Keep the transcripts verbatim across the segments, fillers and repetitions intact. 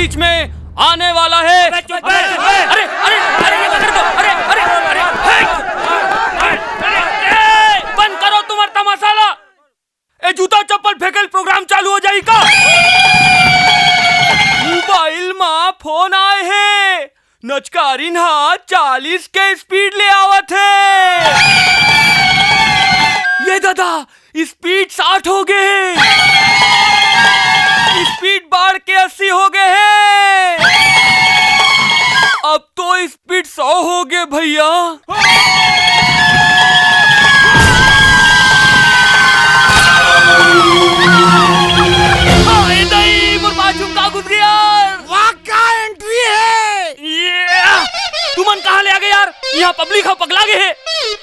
बीच में आने वाला है। अबे चुप बे, चुप बे। अरे, अरे, अरे, ये पकड़ दो। अरे, अरे, अरे, अरे, ए, बंद करो तुम्हारा तमाशा ला। ए, जूता चप्पल फेंकल प्रोग्राम चालू हो जाई का? मोबाइल मा फोन आए हे, नचकारिन हा चालीस के स्पीड ले आवत हे। ये दादा, स्पीड साठ हो गए हे, स्पीड बाढ़ के अस्सी हो गए हे। अब तो स्पीड सौ हो गए भैया। हाय दई, मोर बाजू का घुस गया यार। वाह, का एंट्री है। ये, तुमन कहाँ ले आ गए यार? यहाँ पब्लिक हा पगला गए हे।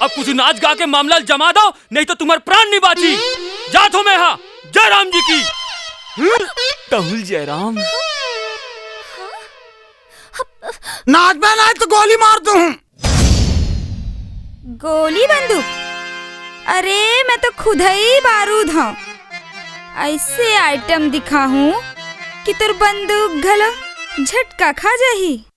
अब कुछ नाच गा के मामला जमा दो, नहीं तो तुम्हार प्राण नहीं बाची। जात हो मैं हा। जय राम जी की। हम्म, तहुल जय राम। नाच बे, नहीं तो गोली मार दूं। गोली बंदूक? अरे, मैं तो खुदई बारूद हूँ। ऐसे आइटम दिखाहूँ कि तोर बंदूक घलो झटका खा जाही।